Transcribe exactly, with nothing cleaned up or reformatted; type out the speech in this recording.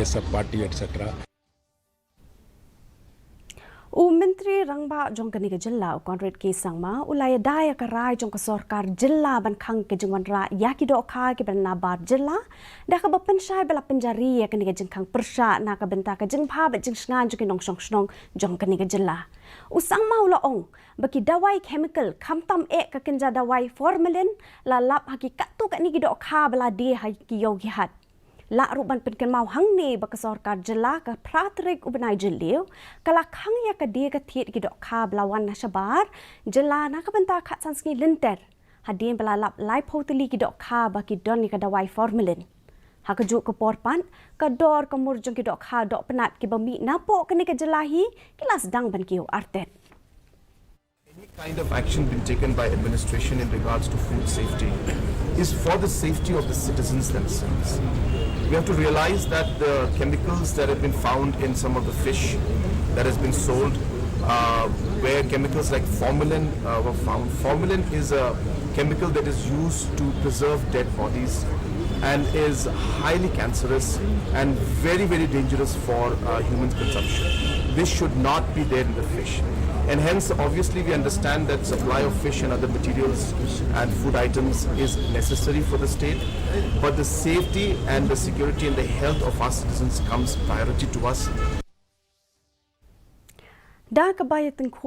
Congress Party, et cetera. U Myntri Rangbah jong kane ka jylla, u Conrad K Sangma, u la ïada ïa ka rai jong ka sorkar jylla ban khang ka jingwanrah ïa ki dohkha kiba na bar jylla, da kaba pynshai ba la pynjari ïa kane ka jingkhang pyrshah na ka bynta ka jingbha bad jingshngaiñ jong ki nongshong shnong jong kane ka jylla. U Sangma u la ong ba ki dawai chemical, khamtam eh ka kynja dawai formalin, la lap ha ki katto katne ki dohkha ba la die ha ki ïew ki hat. Lah ruh ban pynkynmaw hangne ba ka sorkar jylla ka phra tarik u bnai Jylliew ka la khang ïa ka die ka thied ki dohkha ba la wan na shabar jylla na ka bynta khatsan sngi lynter, hadien ba la lap laiphew tylli ki dohkha ba ki don ïa ka dawai formalin. Ha kajuh ka por pat, ka dor ka mur jong ki dohkha dohpnat kiba mih napoh kane ka jylla hi ki la sdang ban kiew artet. Any kind of action being taken by administration in regards to food safety is for the safety of the citizens themselves. We have to realize that the chemicals that have been found in some of the fish that has been sold, uh, where chemicals like formalin uh, were found. Formalin is a chemical that is used to preserve dead bodies and is highly cancerous and very, very dangerous for uh, human consumption. This should not be there in the fish. And hence, obviously, we understand that supply of fish and other materials and food items is necessary for the state, but the safety and the security and the health of our citizens comes priority to us. Da kaba ïatyngkhuh